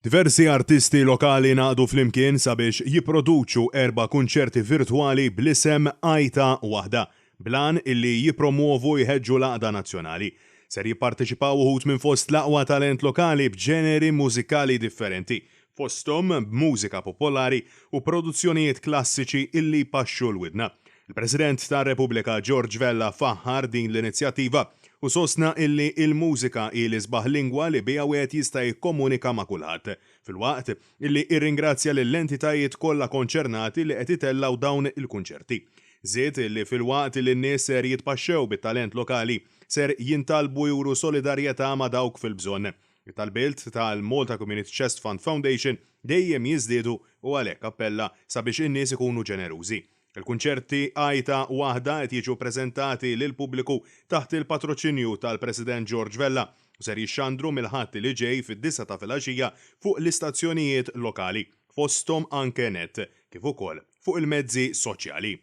Diversi artisti lokali ngħaqdu flimkien sabiex jipproduċu erba' kunċerti virtwali bl-isem Għajta Waħda, bl-għan illi jippromwovu u jħeġġu l-għaqda nazzjonali. Ser jipparteċipaw uħud minn fost l-aqwa talent lokali b'ġeneri mużikali differenti, fosthom b'mużika popolari u produzzjonijiet klassiċi illi jpaxxu l-widna. Il-President tar-Repubblika George Vella faħħar din l-inizjattiva u sostna illi il-mużika hi l-isbaħ lingwa li biha wieħed jista' jikkomunika ma' kulħadd, filwaqt illi irringrazzja lill-entitajiet kollha konċernati li qed itellgħu dawn il-kunċerti. Żied illi filwaqt illi n-nies ser jitpaxxew bit-talent lokali, ser jintalbu juru solidarjetà ma' dawk fil-bżonn. It-talbiet tal-Malta Community Chest Fund Foundation dejjem jiżdiedu u għalhekk appella sabiex in-nies ikunu ġenerużi. Il-kunċerti Għajta Waħda qed jiġu ppreżentati lill-pubbliku taħt il-patroċinju tal-President George Vella u ser jixxandru mill-Ħadd li ġej fid-disgħa ta' filgħaxija fuq l-istazzjonijiet lokali, fosthom anke net, kif ukoll fuq il-mezzi soċjali.